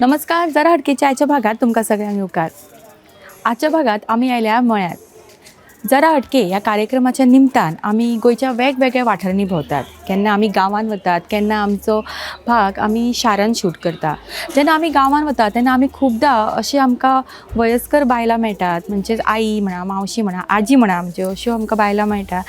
नमस्कार, जरा हटकेच्या आयच्या भागात तुमकां सगळ्यांक येवकार. आजच्या भागात आमी आयल्या मळ्यात. जरा हटके ह्या कार्यक्रमाच्या निमतान आमी गोंयच्या वेगवेगळ्या वाठारांनी भोंवतात. केन्ना आमी गांवांत वतात, केन्ना आमचो भाग आमी शारान शूट करता. जेन्ना आमी गांवांत वता तेन्ना आमी खुबदां अशीं आमकां वयस्कर बायलां मेळटात, म्हणजेच आई म्हणा, मावशी म्हणा, आजी म्हणा, आमच्यो अश्यो आमकां बायलां मेळटा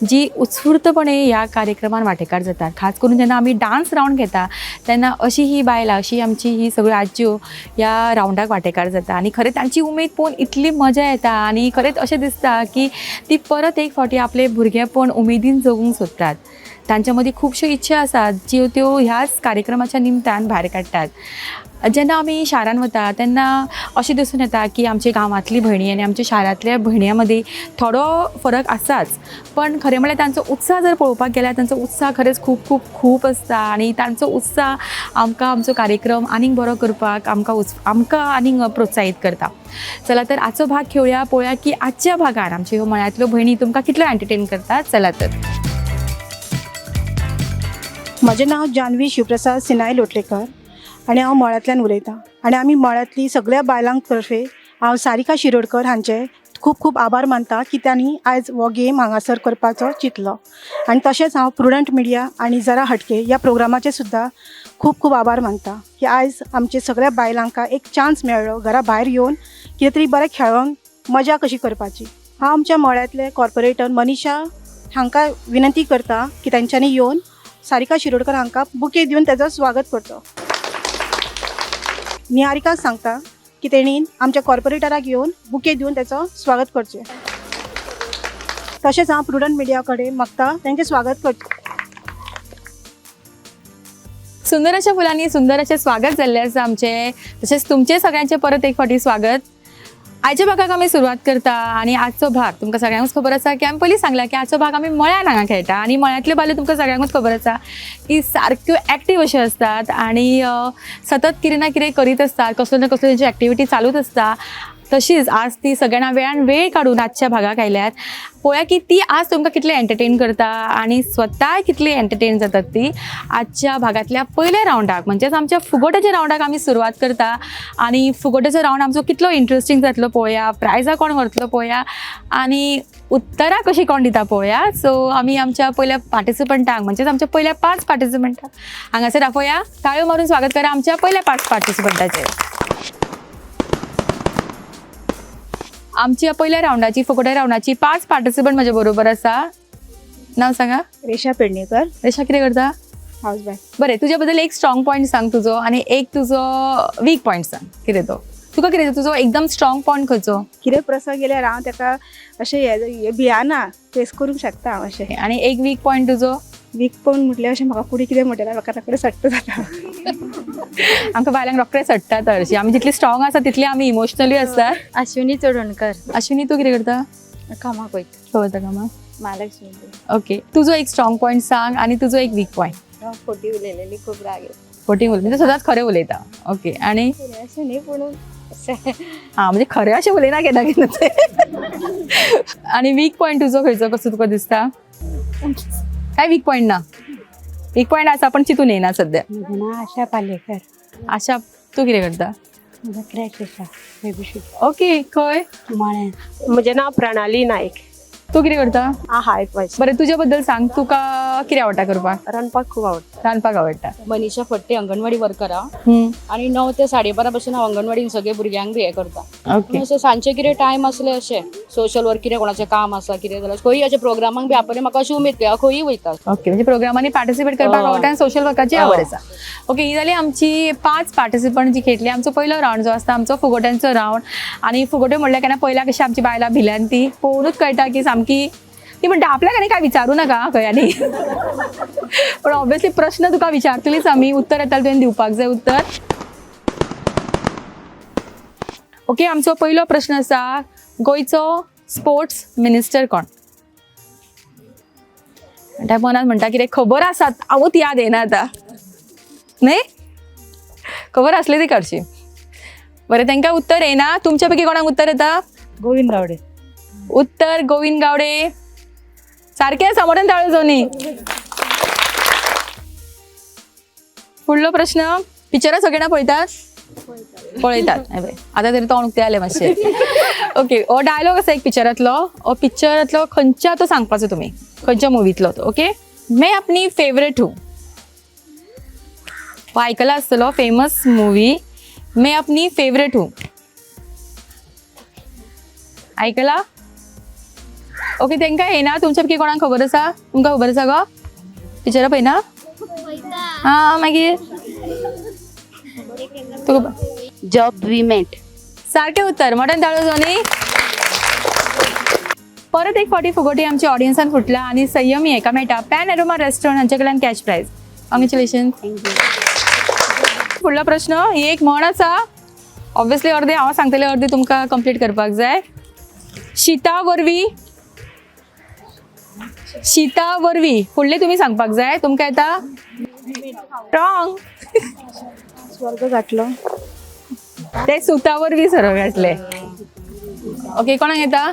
जी उत्स्फूर्तपणे ह्या कार्यक्रमान वांटेकार जातात. खास करून जेन्ना आमी डांस रावंड घेता तेन्ना अशी ही बायलां, अशी आमची ही सगळ्यो आजयो ह्या रावंडाक वांटेकार जाता आनी खरें तांची उमेद पळोवन इतली मजा येता आनी खरेंच अशें दिसता की ती परत एक फावटी आपलें भुरगेंपण उमेदीन जगूंक सोदतात. तांच्या मदीं खुबश्यो इच्छा आसात ज्यो त्यो ह्याच कार्यक्रमाच्या निमतान भायर काडटात. जेन्ना आमी शारान वता तेन्ना अशें दिसून येता की आमच्या गांवांतली भयणी आनी आमच्या शारांतल्या भयण्यां मदीं थोडो फरक आसाच, पण खरें म्हळ्यार तांचो उत्साह जर पळोवपाक गेल्यार तांचो उत्साह खरेंच खूब खूब खूब आसता आनी तांचो उत्साह आमकां आमचो कार्यक्रम आनीक बरो करपाक आमकां आनीक प्रोत्साहीत करता. चला तर आजचो भाग खेळुया, पळोवया की आजच्या भागान आमच्यो ह्यो मळ्यांतल्यो भयणी तुमकां कितल्यो एंटरटेन करतात. चला तर. म्हजें नांव जानवी शिवप्रसाद सिनाय लोटलेकर आनी हांव मळ्यांतल्यान उलयतां आनी आमी मळ्यांतली सगळ्या बायलांक तर्फे हांव सारिका शिरोडकर हांचे खूब खूब आभार मानता की तांणी आयज हो गेम हांगासर करपाचो चिंतलो आनी तशेंच हांव प्रुडंट मिडिया आनी जरा हटके ह्या प्रोग्रामाचे सुद्दां खूब खूब आभार मानता की आयज आमचे सगळ्या बायलांक एक चान्स मेळ्ळो घरा भायर येवन कितें तरी बरें खेळोन मजा कशी करपाची. हांव आमच्या मळ्यांतले कॉर्पोरेटर मनीषा हांकां विनंती करता की तेंच्यांनी येवन सारिका शिरोडकर हांकां बुके दिवन तेजो स्वागत करचो. निहारिका सांगता की तेणी आमच्या कॉर्पोरेटराक येवन बुके दिवन तेचो स्वागत करचें. तशेंच हांव प्रुडंट मिडिया कडेन मागता तेंचें स्वागत करचें. सुंदर अशा फुलांनी सुंदर अशें स्वागत जाल्लें आसा आमचें, तशेंच तुमचें सगळ्यांचें परत एक फावटी स्वागत. आयच्या भागाक आमी सुरवात करता आनी आजचो भाग तुमकां सगळ्यांकूच खबर आसा की आमी पयलीं सांगलां की आजचो भाग आमी मळ्यान हांगा खेळटा आनी मळ्यांतल्यो बायलो तुमकां सगळ्यांकूच खबर आसा की सारक्यो एक्टीव अश्यो आसतात आनी सतत कितें ना कितें करीत आसतात, कसल्यो ना कसल्यो तेंच्यो एक्टिविटी चालूच आसता. तशीच आज ती सगळ्यांना वेळान वेळ काडून आजच्या भागाक आयल्यात. पळोवया की ती आज तुमकां कितली एंटरटेन करता आनी स्वताय कितली एंटरटेन जातात ती. आजच्या भागांतल्या पयल्या रावंडाक म्हणजेच आमच्या फुगोट्याच्या रावंडाक आमी सुरवात करता आनी फुगोट्याचो रावंड आमचो कितलो इंट्रस्टींग जातलो पळोवया, प्रायजां कोण व्हरतलो पळोवया आनी उत्तरां कशीं कोण दिता पळोवया. सो आमी आमच्या पयल्या पार्टिसिपंटांक म्हणजेच आमच्या पयल्या 5 पार्टिसिपंटांक हांगासर आपोवया. ताळयो मारून स्वागत करा आमच्या पयल्या 5 पार्टिसिपंटाचें. आमच्या पयल्या रावंडाची फुगोट्या रावंडाची 5 पार्टिसिपंट म्हज्या बरोबर आसा. नांव सांगा. रेशा पेडणेकर. रेशा कितें करता? House wife. बरें, तुज्या बद्दल एक स्ट्रॉंग पॉयंट सांग तुजो आनी एक तुजो वीक पॉयंट सांग. कितें तो तुका कितें तुजो एकदम स्ट्रॉंग पॉयंट खंयचो? कितें प्रसंग गेल्यार हांव ताका अशें हें भियाना, फेस करूंक शकता हांव अशें. आनी एक वीक पॉयंट तुजो? वीक पॉयंट म्हटल्यार अशें म्हाका फुडें कितें म्हणटा म्हाका रोखडें सट्ट जाता. आमकां बायलांक रोखडें सट्टा हरशीं. आमी जितली स्ट्रॉंग आसा तितली आमी इमोशनली आसता. अश्विनी चोडणकर. अश्विनी तूं कितें करता? कामाक वयता. खंय वता कामाक? महालक्ष्मी. ओके, तुजो एक स्ट्रॉंग पॉयंट सांग आनी तुजो एक वीक पॉयंट. हांव फोटी उलयलेली खूब राग येता. फोटी उलय म्हणजे सदांच खरें उलयता. ओके, आनी अशें न्ही पूण अशें हा म्हणजे खरें अशें उलयना केन्ना केन्ना ते. आनी वीक पॉयंट तुजो खंयचो कसो तुका दिसता? काय वीक पॉयंट ना? वीक पॉयंट आसा पण चिंतून येयना सद्या. म्हजें नांव आशा पालेकर. आशा, तूं कितें करता? म्हजो क्रॅश आसा, बेबी शूट. ओके, खंय? मळ्यान. म्हजें नांव प्रणाली नायक. तूं कितें करता? हांव हायफ वायफ. बरें, तुज्या बद्दल सांग, तुका कितें आवडटा करपाक? रांदपाक खूब आवडटा. रांदपाक आवडटा. मनीषा फट्टे, अंगणवाडी वर्कर आनी 9 ते 12:30 पासून हांव अंगणवाडीन सगळे भुरग्यांक बी हें करता. ओके. अशें सांजचें कितें टायम आसलें अशें सोशल वर्क कितें कोणाचें काम आसा कितें जाल्यार खंयी अशें प्रोग्रामांक बी आपयलें म्हाका अशी उमेद हांव खंयी वयता. ओके, म्हणजे प्रोग्रामांनी पार्टिसिपेट करपाक आवडटा आनी सोशल वर्काची आवड आसा. ओके, ही जाली आमची 5 पार्टिसिपंट जी खेळटली. आमचो पयलो रावंड जो आसता आमचो फुगोट्यांचो रावंड. आनी फुगोट्यो म्हणल्यार केन्ना पयल्या कशी आमची बायलां भिल्यान ती पळोवनूच कळटा की सामकी ती म्हणटा आपल्याक आनी काय विचारूं नाका खंय. आनी पण ऑब्वियसली प्रश्न तुका विचारतलीच आमी, उत्तर येता तुवें दिवपाक जाय उत्तर. ओके, आमचो पयलो प्रश्न आसा, गोंयचो स्पोर्ट्स मिनिस्टर कोण? म्हणटा मनात म्हणटा कितें खबर आसा, हांवूच याद येना आतां. न्ही खबर आसली ती करची. बरें, तांकां उत्तर येना. तुमच्या पैकी कोणाक उत्तर येता? गोविंद गावडे. उत्तर गोविंद गावडे सारकें आसा, मोठ्यान ताळयो जावनी. फुडलो प्रश्न, पिक्चरां सगळ्यांना पळयतात? पळयतात. हे पळय, आतां तरी तोंड उक्तें जालें मातशें. ओके, हो डायलॉग आसा एक पिक्चरांतलो. हो पिक्चरांतलो खंयच्या तो सांगपाचो तुमी, खंयच्या मुवींतलो तो. ओके, मैं अपनी फेवरेट हूँ. हो आयकला आसतलो, फेमस मुवी मैं अपनी फेवरेट हूँ. आयकला? ओके, तांकां येना. तुमच्या पैकी कोणाक खबर आसा? तुमकां खबर आसा गो? पिक्चरां पळयना? आं, मागीर तुका जॉब we met. सारकें उत्तर. मटन ताळो जोनी. परत एक फावटी फुगोटी आमच्या ऑडियन्सान फुटला आनी संयमी एका मेळटा पॅन एरोमा रेस्टॉरंट हांचे कडल्यान कॅश प्रायज. कॉंग्रेच्युलेशन. फुडलो प्रश्न, ही एक म्हण आसा. ऑब्वियसली अर्दे हांव सांगतलें, अर्दे तुमकां कंप्लीट करपाक जाय. शिता वरवीं, शिता वरवीं फुडलें तुमी सांगपाक जाय. तुमकां येता? रॉंग. स्वर्ग गाठलो. ते सुता वरवीं सरळ घातले. ओके, कोणाक येता?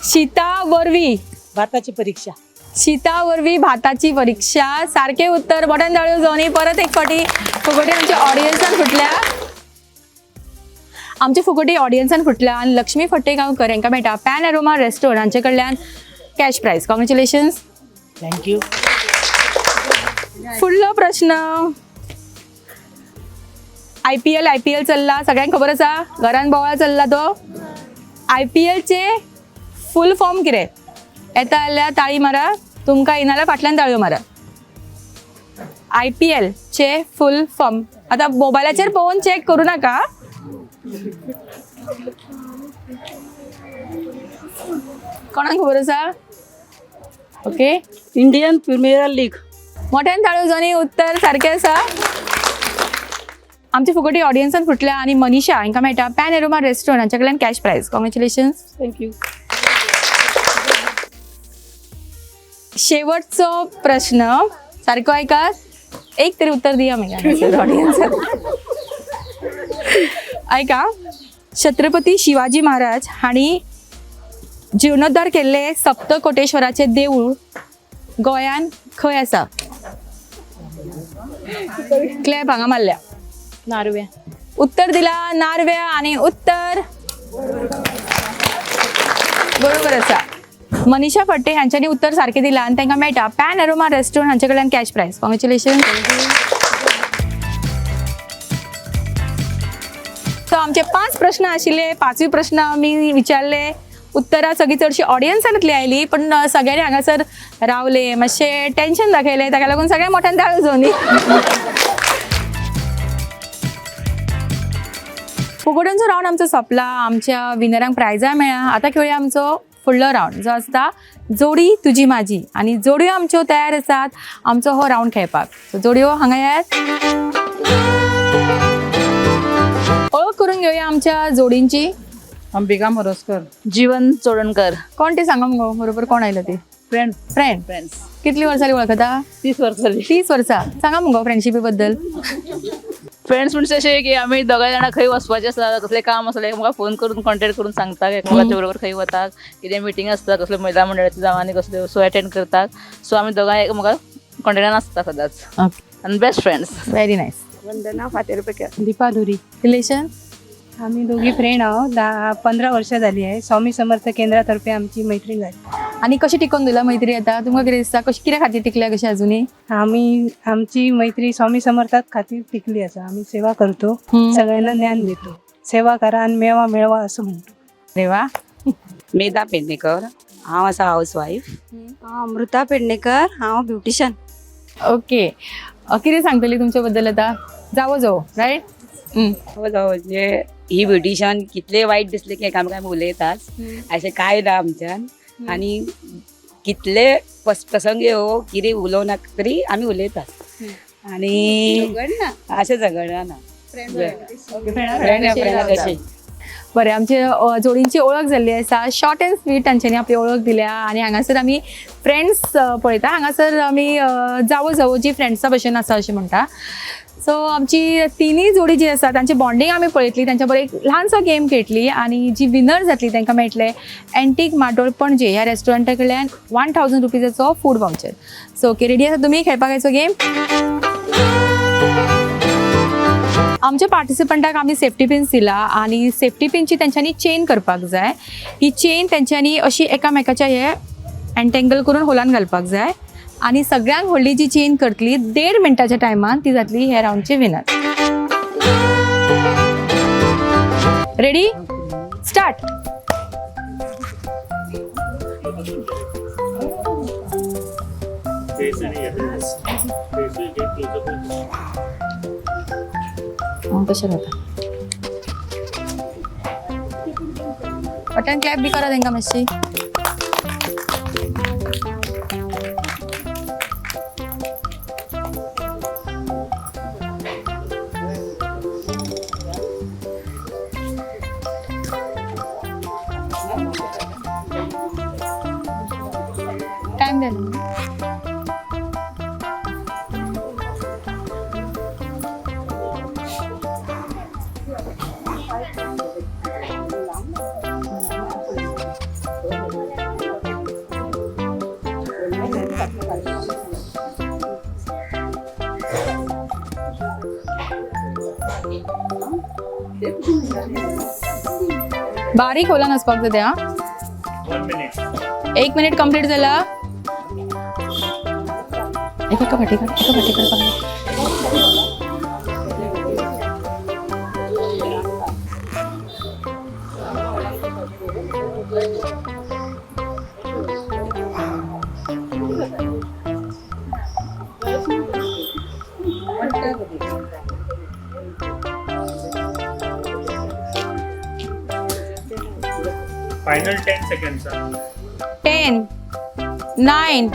शिता वरवीं. भाताची परीक्षा. शिता वरवीं भाताची परीक्षा. सारकें उत्तर. बटन दाळ्यो जावनी. परत एक फावटी फुगोटी आमच्या ऑडियन्सान फुटल्या. आमची फुगोटी ऑडियन्सान फुटल्या आनी लक्ष्मी फट्टेगांवकर हांकां मेळटा पॅन एरोमा रेस्टॉरंट हांचे कडल्यान cash prize. Congratulations. Thank you. फुडलो प्रश्न, आयपीएल. आयपीएल चल्ला, सगळ्यांक खबर आसा, घरान बोवाळ चल्ला तो. आयपीएलचे फूल फॉर्म कितें? येता जाल्यार ताळी मारा, तुमकां येना जाल्यार फाटल्यान ताळयो मारा. आयपीएल चे फूल फॉर्म. आतां मोबायलाचेर पळोवन चॅक करूं नाका. कोणाक खबर आसा? ओके. Indian premier league. मोठ्यान ताळयो जावनी. उत्तर सारकें आसा. आमची फुगोटी ऑडियन्सान फुटल्या आनी मनीषा हांकां मेळटा पॅन एरोमा रेस्टॉरंट हांच्या कडल्यान cash prize. Congratulations. Thank you. शेवटचो प्रश्न, सारको आयकात. एक तरी उत्तर दिया मागीर ऑडियन्सान. आयका, छत्रपती शिवाजी महाराज हांणी जिर्णोद्धार केल्ले सप्तकोटेश्वराचें देवूळ गोंयान खंय आसा? क्लॅप हांगा मारल्या. नार्व्या. उत्तर दिला नार्व्या आनी उत्तर बरोबर आसा. मनीषा फट्टे हांच्यांनी उत्तर सारकें दिलां आनी तांकां मेळटा पॅन एरोमा रेस्टॉरंट हांचे कडल्यान कॅश प्रायज. कॉंग्रेच्युलेशन. सो आमचे 5 प्रश्न आशिल्ले. पांचवी प्रश्न आमी विचारले. उत्तरां सगळीं चडशी ऑडियन्सांतली आयली, पण सगळ्यांनी हांगासर रावले, मातशें टेन्शन दाखयलें, ताका लागून सगळ्या मोठ्यान ताळयो जावनी. फुगोट्यांचो रावंड आमचो सोंपला. आमच्या विनरांक प्रायजां मेळ्ळा. आतां खेळया आमचो फुडलो रावंड जो आसता जोडी तुजी म्हाजी. आनी जोडयो आमच्यो तयार आसात आमचो हो रावंड खेळपाक. सो जोडयो हांगा येयात. वळख करून घेवया आमच्या जोडींची. अंबिका मोरजकर. जीवन चोडणकर. कोण ते सांगा मुगो, बरोबर कोण आयलो ती? फ्रेंड. फ्रेंड. फ्रेंड्स. कितली वर्सां वळखता? 30 वर्सां जाली. 30 वर्सां. सांगा मुगो फ्रेंडशिपे बद्दल. फ्रेंड्स म्हणजे अशें की आमी दोगांय जाणां खंय वचपाचें आसता, कसलें काम आसलें म्हाका फोन करून कॉन्टेक्ट करून सांगता, एकामेकाच्या बरोबर खंय वतात, कितें मिटींग आसता, कसल्यो महिला मंडळाच्यो जावं आनी कसल्यो, सो एटेंड करतात. सो आमी दोगांय एकामेका कॉन्टेक्टान आसता सदांच. आनी best friends. Very nice. Vandana Fatarpekar. Deepa Dhuri. Relation? आम्ही दोघी फ्रेंड आहोत. 10-15 वर्ष झाली आहे. स्वामी समर्थ केंद्रातर्फे आमची मैत्री झाली. आनी कशी टिकोवन दिला मैत्री आता तुमकां कितें दिसता, कशी कित्या खातीर टिकल्या कशी अजुनूय? आम्ही आमची मैत्री स्वामी समर्थात खातीर टिकली आसा. आम्ही सेवा करतो, सगळ्यांना ज्ञान देतो. सेवा करा आणि मेवा मिळवा असं म्हणतो. अरे वा. मेधा पेडणेकर, हांव आसा हावस वायफ. हांव अमृता पेडणेकर, हांव ब्युटिशन. ओके, कितें सांगतली तुमच्या बद्दल आता? जावो जावो, रायट? म्हणजे ही ब्युटिशन कितले वायट दिसले की एकामेकांक उलयतात, अशें कांय ना आमच्यान. आनी कितले प्रसंग येवो कितें उलोवं नाका तरी आमी उलयतात आनी अशें झगडना ना. फ्रेंड कशी. बरें, आमचे जोडींची ओळख जाल्ली आसा. शॉर्ट अँड स्वीट तांच्यांनी आपली ओळख दिल्या आनी हांगासर आमी फ्रेंड्स पळयता. हांगासर आमी जावो जावो जी फ्रेंड्सा भशेन आसा अशें म्हणटा. सो आमची तिनूय जोडी जी आसा तांची बॉन्डींग आमी पळयतली, तांच्या बरोबर एक ल्हानसो गेम खेळटली आनी जी विनर जातली तांकां मेळटले एंटीक माटोळ पणजे ह्या रेस्टॉरंटा कडल्यान 1000 रुपीजाचो food voucher. So okay, ready आसा तुमी खेळपाक हाचो गेम? आमच्या पार्टिसिपंटाक आमी सेफ्टी पिन्स दिला आनी सेफ्टी पिनची तेंच्यांनी चेन करपाक जाय. ही चेन तेंच्यांनी अशी एकामेकाच्या हे एन्टेंगल करून होलान घालपाक जाय आनी सगळ्यांक व्हडली जी चेन करतली 1.5 मिनटाच्या टायमान ती जातली ह्या रावंडची विनर. Ready start. तशें जाता. बटन क्लॅप बी करा तेंकां मातशी. टायम जालो. बारीक होला नसपाक जाय ते. हा, 1 मिनिट कंप्लीट झाला. एका फाटी काड, एका फाटी काड. Final 10 seconds. 10, 9,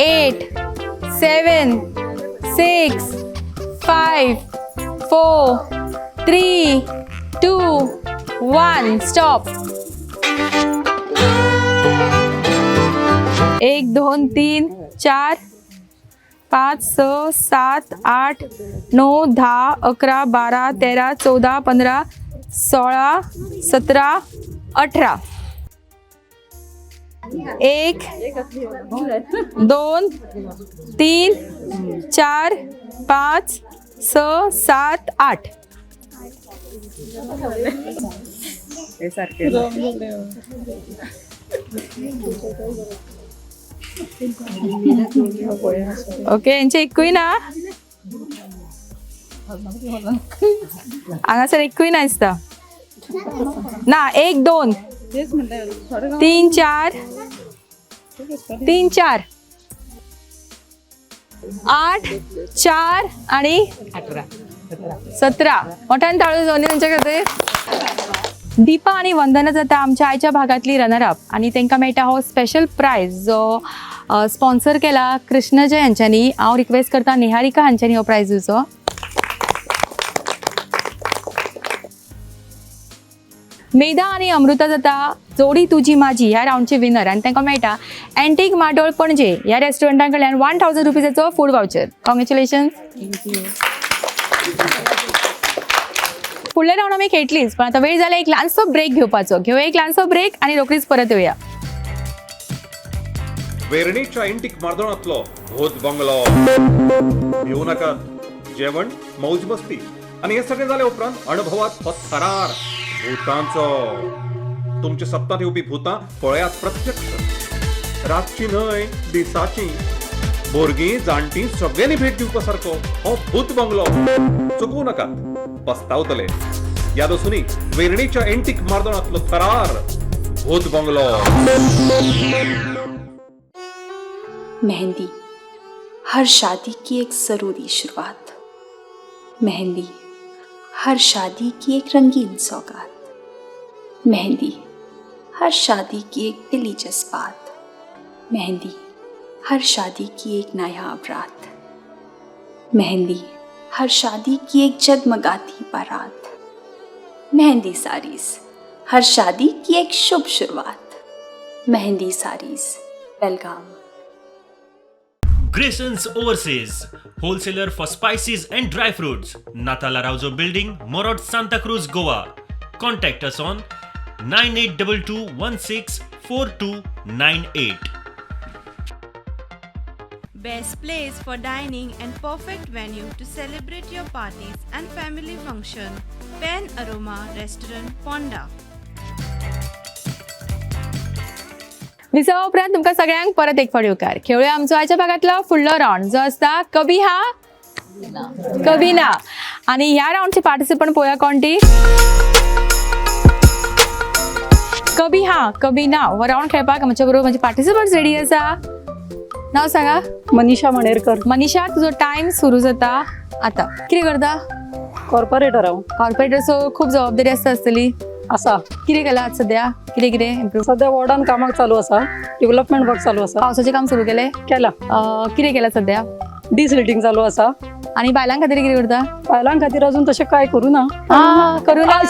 8, 7, 6, 5, 4, 3, 2, 1. Stop. 1, 2, 3, 4, 5, 6, 7, 8, 9, 10, 11, 12, 13, 14, 15, 16, 17, 18. 1, 2, 3, 4, 5, 6, 7, 8. Okay, हेंचे एकूय ना हांगासर, एकूय ना दिसता ना. 1, 2, 3, 4, 3, 4, 8, 4 आणि 17. मोठ्यान टाळू जावनी तेंच्या खातीर. दीपा आनी वंदना जाता आमच्या आयच्या भागांतली रनर अप आनी तांकां मेळटा हो स्पेशल प्रायज जो स्पॉन्सर केला कृष्णजय हांच्यांनी. हांव रिक्वेस्ट करता निहारिका हांच्यांनी हो प्रायज दिवचो. मेधा आनी अमृता जाता जोडी तुजी माझी ह्या रावंडची विनर आनी तांकां मेळटा अँटीक माडोळ पणजे ह्या रेस्टॉरंटा कडल्यान 1000 रुपीजाचो फूड वावचर. कॉंग्रेच्युलेशन. फुडले रावंड आमी खेळटलीच, पण आतां वेळ जाला एक ल्हानसो ब्रेक घेवपाचो. घेवया एक ल्हानसो ब्रेक आनी रोखडीच परत येवया. वेर्णेच्या एंटीक मार्दोणांतलो भूत बंगलो. भिवू नाकात, जेवण मौज मस्ती आनी हे सगळें जाल्या उपरांत अणभवात हो थरार भूतांचो. तुमच्या सपनांत येवपी भूतां पळयात प्रत्यक्ष, रातची न्हय दिसाची. भुरगीं जाणटीं सगळ्यांनी भेट दिवपा सारको हो भूत बंगलो. चुकूं नाकात, पस्तावतले. याद आसूनी, वेर्णेच्या एंटीक मार्दोणांतलो थरार भूत बंगलो. मेहंदी हर शादी की एक ज़रूरी शुरुआत, मेहंदी हर शादी की एक रंगीन सौगात, मेहंदी हर शादी की एक दिली जज्बात, मेहंदी हर शादी की एक नायाब रात, मेहंदी हर शादी की एक जगमगाती बारात, मेहंदी साड़ीज हर शादी की एक शुभ शुरुआत, Mehndi saris Belgaum. Graysons Overseas, wholesaler for spices and dry fruits. Natala Rauzo Building, Morot, Santa Cruz, Goa. Contact us on 9822164298. Best place for dining and perfect venue to celebrate your parties and family function. Pen Aroma Restaurant, Ponda. विसवा उपरांत तुमकां सगळ्यांक परत एक फावट येवकार. खेळुया आमचो आयच्या भागांतलो फुडलो रावंड जो आसता कभी हा कभी ना. आनी ह्या रावंडचे पार्टिसिपंट पळोवया कोण ती. कभी हा कभी ना हो रावंड खेळपाक आमच्या बरोबर म्हजे पार्टिसिपंट रेडी आसा. नाव सांगा. मनीषा मणेरकर. मनीषा, तुजो टायम सुरू जाता आता. कितें करता? कॉर्पोरेटर हांव. कॉर्पोरेटर, सो खूब जबाबदारी आसता आसतली. आसा. कितें केलां आज सद्या, कितें कितें इम्प्रूव? सध्या वॉर्डान कामाक चालू आसा, डेव्हलपमेंट वर्क चालू आसा. पावसाचें काम सुरू केलें? केलां. कितें केलां सद्या? डिसिल्टिंग चालू आसा. आनी बायलां खातीर कितें करता? बायलां खातीर अजून तशें कांय करूं ना. करूं ना.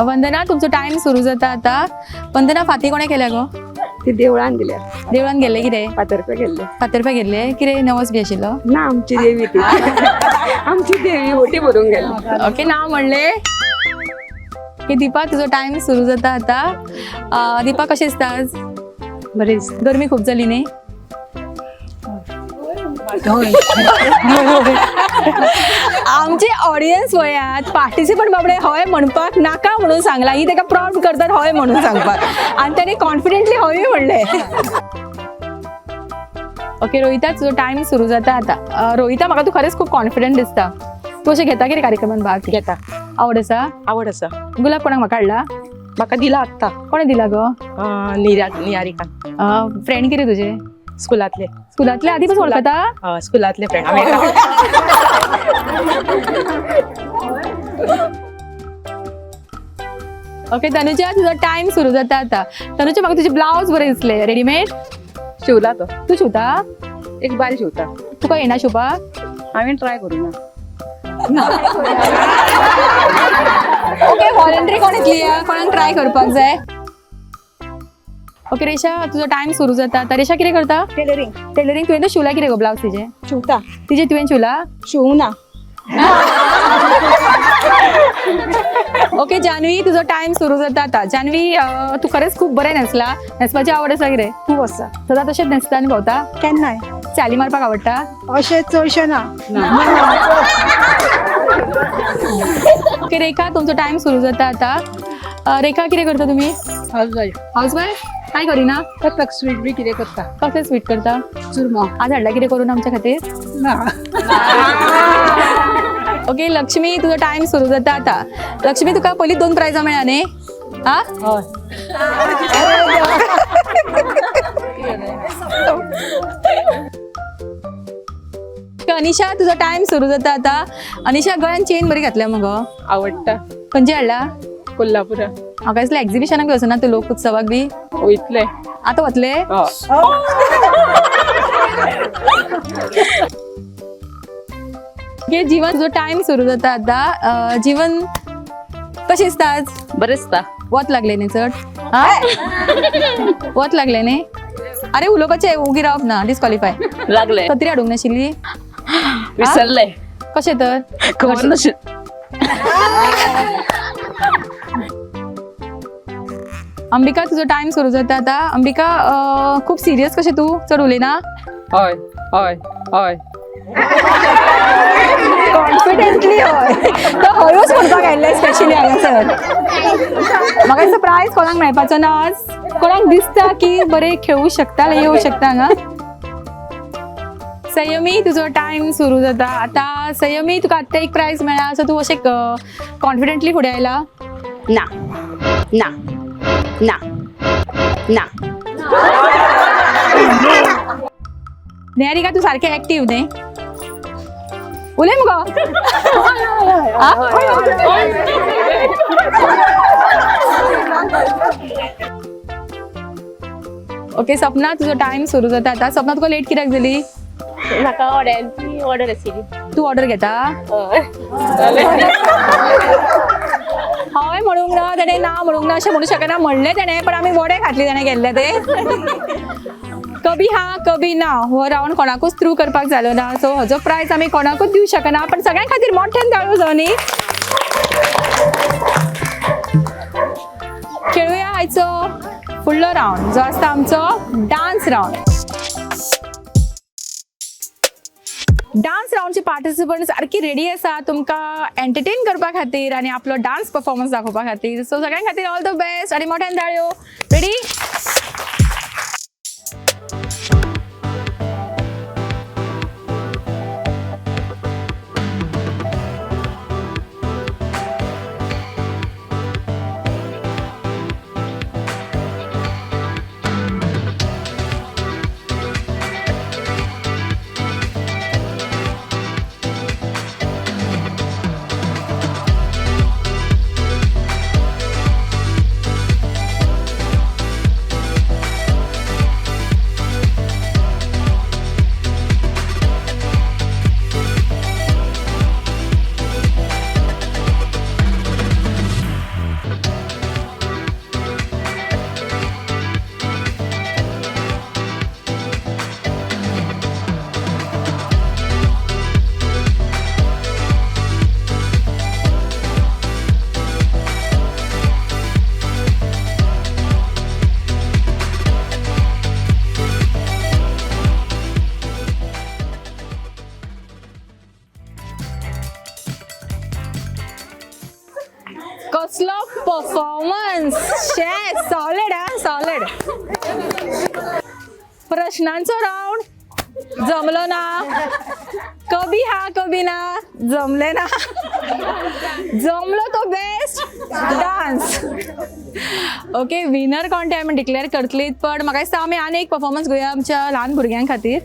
वंदना, तुमचो टायम सुरू जाता आता. वंदना, फाती कोणें केल्या गो? ती देवळान दिल्या. देवळान गेल्ले कितें? फातर्पे गेल्ले. फातर्पे गेल्ले. कितें नवस बी आशिल्लो? ना, आमची देवी ती. आमची देवी होटी भरून गेल्ली. ओके, नांव म्हणलें की. दीपा, तुजो टायम सुरू जाता आता. दीपा, कशें दिसता आज? बरें. गरमी खूब जाली न्ही? आमचे ऑडियन्स वयात पार्टिसिपंट बाबडे हय म्हणपाक नाका म्हणून सांगला, ही ताका प्रॉम्प्ट करतात हय म्हणून सांगपाक, आनी ताणें कॉन्फिडंटली हय म्हणलें. ओके रोहिता, तुजो टायम सुरू जाता आता. रोहिता, म्हाका तूं खरेंच खूब कॉन्फिडंट दिसता. तूं अशें घेता कितें कार्यक्रमान भाग? घेता. आवड आसा? आवड आसा. गुलाब कोणाक म्हाका हाडला? म्हाका दिला आत्तां. कोणें दिला गो? निहारिका. फ्रेंड कितें तुजें? स्कुलांतले. स्कुलांतले आदी पासून वळखता? स्कुलांतले फ्रेंड. ओके तनुजा, तुजो टायम सुरू जाता आता. तनुजा, म्हाका तुजे ब्लावज बरें दिसले. रेडीमेड? शिवला तो. तूं शिवता? एक बायल शिवता. तुका येना शिवपाक? हांवें ट्राय करूं ना. ओके, व्हॉलंटरी कोण येतली? कोणाक ट्राय करपाक जाय? ओके रेशा, तुजो टायम सुरू जाता आता. रेशा, कितें करता? टेलरिंग. टेलरिंग. तुवें तर शिवला कितें गो ब्लावज तिजें? शिवता. तिजें तुवें शिवला? शिवूंक ना. ओके जानवी, तुजो टायम सुरू जाता आता. जानवी, तूं खरेंच खूब बरें न्हेसला. न्हेसपाची आवड आसा कितें? खूब आसा. सदां तशेंच न्हेसता आनी भोंवता? केन्नाय. चाली मारपाक आवडटा? अशें चडशें ना. ओके रेखा, तुमचो टायम सुरू जाता आता. रेखा, कितें करता तुमी? House wife. House wife? कांय करिना? करता, स्वीट बी कितें करता. कसलें स्वीट करता? चुरमो. आज हाडला कितें करून आमच्या खातीर? ना. ओके लक्ष्मी, तुजो टायम सुरू जाता आता. लक्ष्मी, तुका पयलीं 2 प्रायजां मेळ्ळा न्ही? आ? अनिशा, तुजो टायम सुरू जाता आता. अनिशा, गळ्यान चेन बरी घातल्या मगो. आवडटा. खंयची हाडला? कोल्हापुरा. म्हाका दिसलें एक्झिबिशनाक बी वचना तूं, लोक उत्सवाक बी? वयतले. आतां वतले? ओके जीवन, तुजो टायम सुरू जाता आता. जीवन, कशें दिसता आज? बरें दिसता. वत लागलें न्ही चड? वत लागलें न्ही? अरे उलोवपाचें, उगी रावप ना, डिस्क्वॉलिफाय. लागलें. सत्री हाडूंक नाशिल्ली? विसरले. कशें तर? खबर नाशिल्लें. अंबिका, तुजो टायम सुरू जाता आता. अंबिका, खूब सिरियस कशें तूं? चड उलयना? हय हय हय. कॉन्फिडंटली हय. तो हयूच म्हणपाक आयिल्लें स्पेशली हांगासर. म्हाका दिसता प्रायज कोणाक मेळपाचो ना आज. कोणाक दिसता की बरें खेळूं शकता, येवं शकता हांगा? संयमी, तुजो टायम सुरू जाता आता. संयमी, तुका आत्तां एक प्रायज मेळ्ळा, सो तूं अशें कॉन्फिडंटली फुडें आयला? ना ना ना ना. निहारिका, तूं सारकें एक्टीव न्ही? उलय मुगो. ओके सपना, तुजो टायम सुरू जाता आता. सपना, तुका लेट कित्याक जाली? म्हाका ऑर्डरांची ऑर्डर आशिल्ली. तूं ऑर्डर घेता? हय म्हणूंक ना तेणें, ना म्हणूंक ना, अशें म्हणूंक शकना म्हणलें तेणें, पण आमी वडे घातली तेणें गेल्ले ते. कभी हा कभी ना हो रावंड कोणाकूच थ्रू करपाक जालो ना, सो हजो प्रायज आमी कोणाकूच दिवंक शकना, पण सगळ्यां खातीर मोठ्यान ताळयो जावं न्ही. खेळुया आयचो फुडलो फुडलो रावंड जो आसता आमचो डान्स रावंड. डान्स रावंडचे पार्टिसिपंट सारकी रेडी आसा तुमकां एंटरटेन करपा खातीर आनी आपलो डान्स परफॉर्मन्स दाखोवपा खातीर. सो सगळ्यां खातीर ऑल the best आनी मोठ्यान ताळयो. रेडी? कसलो परफॉर्मन्स, शे सॉलिड हा, सॉलिड. प्रश्नांचो रावंड जमलो ना, कभी हा कभी ना जमले ना, जमलो तो बेस्ट डान्स. ओके, विनर कोण ते आमी डिक्लेअर करतलीत, पण म्हाका दिसता आमी आनी एक परफॉर्मन्स घेवया आमच्या ल्हान भुरग्यां खातीर.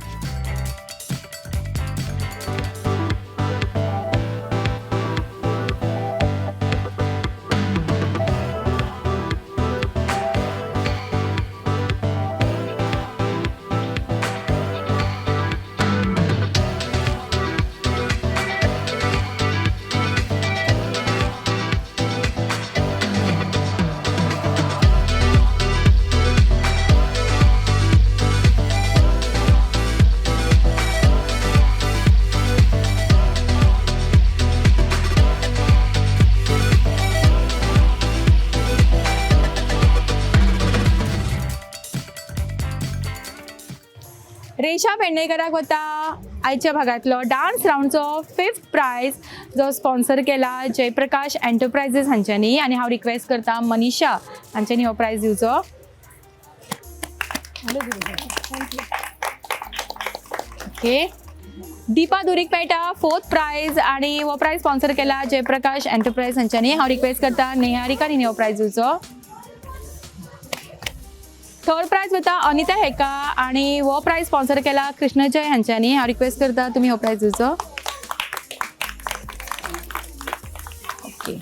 रेशा पेडणेकराक वता आयच्या भागांतलो डान्स रावंडचो फिफ्थ प्रायज जो स्पॉन्सर केला जयप्रकाश एंटरप्रायजीस हांच्यांनी, आनी हांव रिक्वेस्ट करता मनीषा हांच्यांनी हो प्रायज दिवचो. ओके, दीपा दुरीक मेळटा फोर्थ प्रायज आनी हो प्रायज स्पॉन्सर केला जयप्रकाश एंटरप्रायज हांच्यांनी. हांव रिक्वेस्ट करता नेहारिका हिणें हो प्रायज दिवचो. थर्ड प्रायज वता अनिता हेका आनी हो प्रायज स्पॉन्सर केला कृष्णजय हांच्यांनी. हांव रिक्वेस्ट करता तुमी हो प्रायज दिवचो. ओके,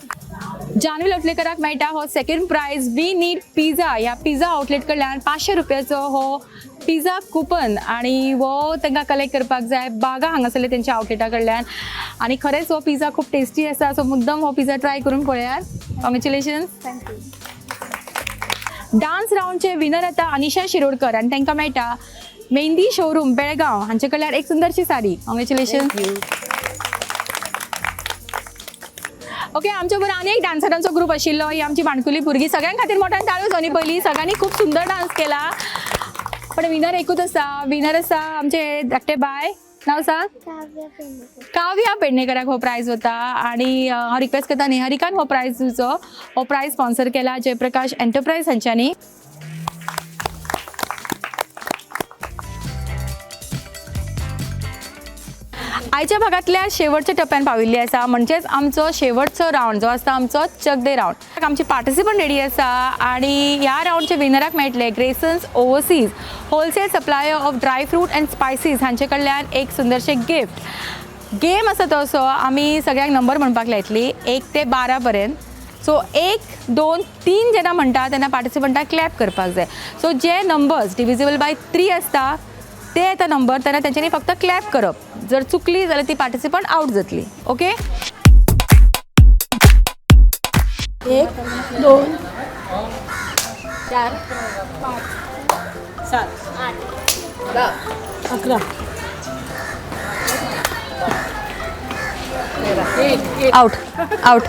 जानवी लोटलेकराक मेळटा हो second prize we need pizza ह्या पिझ्झा आउटलेट कडल्यान 500 रुपयाचो हो पिझ्झा कुपन आनी हो तांकां कलेक्ट करपाक जाय बागा हांगासरले तेंच्या आउटलेटा कडल्यान. आनी खरेंच हो पिझ्झा खूब टेस्टी आसा, सो मुद्दम हो पिझ्झा ट्राय करून पळयात. कॉंग्रेच्युलेशन्स. Thank you. Dance रावंडचे विनर आता अनिशा शिरोडकर आनी तांकां मेळटा मेहंदी शोरूम बेळगांव हांचे कडल्यान एक सुंदरशी साडी. कॉंग्रेच्युलेशन. ओके, आमच्या बरोबर आनी एक डान्सरांचो ग्रुप आशिल्लो, ही आमची माणकुली भुरगीं. सगळ्यां खातीर मोठ्यान ताळयो जावनी पयलीं, सगळ्यांनी खूब सुंदर डान्स केला, पण विनर एकूच आसा. विनर आसा आमचे धाकटे बाय, नांव सांग. काव्या पेडणेकराक हो प्रायज वता आनी हांव रिक्वेस्ट करता निहारिकान हो प्रायज दिवचो. हो प्रायज स्पॉन्सर केला जयप्रकाश एंटरप्रायज हांच्यांनी. आयच्या भागांतल्या शेवटच्या टप्प्यान पाविल्ली आसा, म्हणजेच आमचो शेवटचो रावंड जो आसता आमचो चकदे रावंड. आमची पार्टिसिपंट रेडी आसा आनी ह्या रावंडच्या विनराक मेळटले Graysons overseas wholesale supplier of dry fruit and spices हांचे कडल्यान एक सुंदरशें गिफ्ट. गेम आसा तसो आमी सगळ्यांक नंबर म्हणपाक लायतली 1 ते 12 पर्यंत. सो 1 2 3 जेन्ना म्हणटा तेन्ना पार्टिसिपंटाक क्लॅप करपाक जाय. So J numbers divisible by 3 आसता ते येता नंबर तेन्ना तेंच्यांनी फक्त क्लॅप करप, जर चुकली जाल्यार ती पार्टिसिपंट आवट जातली. Okay, 1 2 4 5 7 8 10 11 out out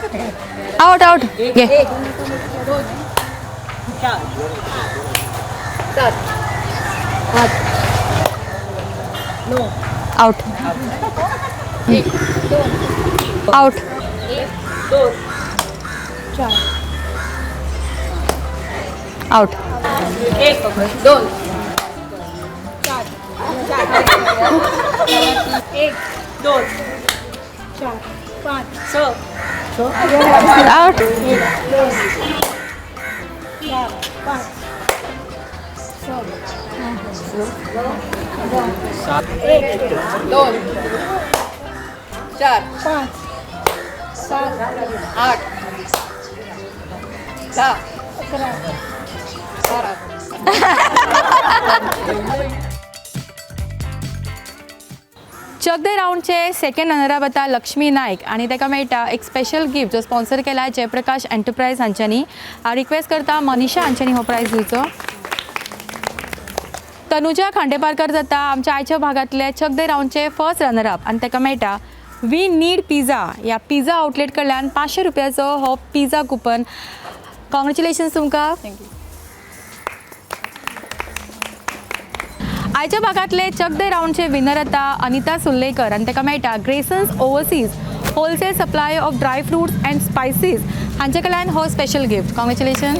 out out. घे. 1 2 4 7 8 9 out 1 2 out 1 2 4 out 1 2 4 1 2 4 5 6 out 1 2 4 5 6 7 1 2 4 5 7 8 10 11 12. चकदे रावंडचे second runner up आतां लक्ष्मी नायक आनी ताका मेळटा एक स्पेशल गिफ्ट जो स्पॉन्सर केला जयप्रकाश एंटरप्रायज हांच्यांनी. हांव रिक्वेस्ट करता मनीषा हांच्यांनी हो प्रायज दिवचो. तनुजा खांडेपारकर जाता आमच्या आयच्या भागांतले चकदे रावंडचे फर्स्ट रनर अप आनी ताका मेळटा we need pizza ह्या पिझ्झा आउटलेट कडल्यान 500 रुपयाचो हो पिझ्झा कुपन. कॉंग्रेच्युलेशन्स तुमकां. Thank you. आयच्या भागांतले चकदे रावंडचे विनर आतां अनिता सुर्लेकर आनी ताका मेळटा Graysons overseas wholesale supply of dry fruits and spices हांचे कडल्यान हो स्पेशल गिफ्ट. कॉंग्रेच्युलेशन.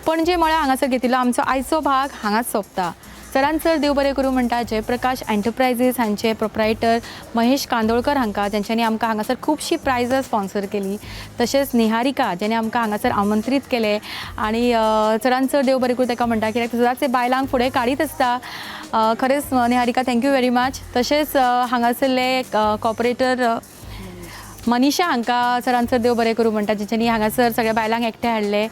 पणजे मळ्या हांगासर घेतिल्लो आमचो आयचो भाग हांगाच सोंपता. चडान चड देव बरें करूं म्हणटा जयप्रकाश एंटरप्रायजीस हांचे प्रोप्रायटर महेश कांदोळकर हांकां, जेंच्यांनी आमकां हांगासर खुबशीं प्रायजां स्पॉन्सर केली. तशेंच निहारिका जेणे आमकां हांगासर आमंत्रीत केलें आनी चडान चड देव बरें करूं ताका म्हणटा कित्याक सदांच बायलांक फुडें काडीत आसता. खरेंच Niharika thank you very much. तशेंच हांगासरले कॉपरेटर मनीषा हांकां चडान चड देव बरें करूं म्हणटा जेंच्यांनी हांगासर सगळ्या बायलांक एकठांय हाडलें.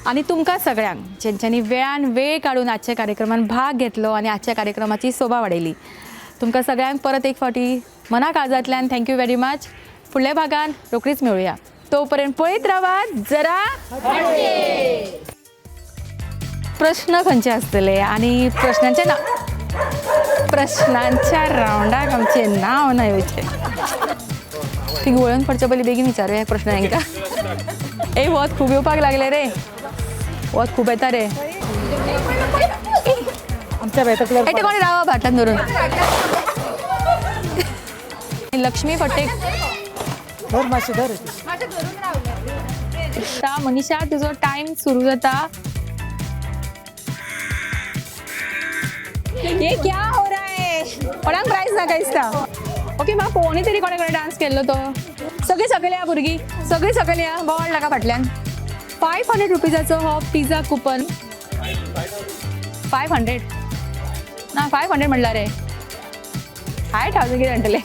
आनी तुमकां सगळ्यांक जेंच्यांनी वेळान वेळ काडून आजच्या कार्यक्रमान भाग घेतलो आनी आजच्या कार्यक्रमाची सोबा वाडयली. तुमकां सगळ्यांक परत एक फावटी मना काळजांतल्यान thank you very much. फुडल्या भागान रोखडीच मेळुया. तो पर्यंत पळयत रावात जरा प्रश्न खंयचे आसतले आनी प्रश्नांचे ना प्रश्नांच्या रावंडाक आमचें नांव ना येवचें. ती वळून पडचे पयलीं बेगीन विचारुया प्रश्न हांकां. ए वत खूब येवपाक लागले रे, वत खूब येता रे. एटे कोणी रावा भाटान धरून. लक्ष्मी फटे मनीषा तुजो टायम सुरू जाता. ये क्या हो रहा है? कोणाक प्रायज नाका दिसता. ओके म्हाका पळोवनी तरी कोणे कोणे डान्स केल्लो तो. सगळीं सकयल या भुरगीं, सगळीं सकयल या, बोवाळ नाका फाटल्यान. 500 रुपीजाचो हो पिझ्झा कुपन. 500 ना 500 म्हणला रे, 5000 कितें म्हणटले.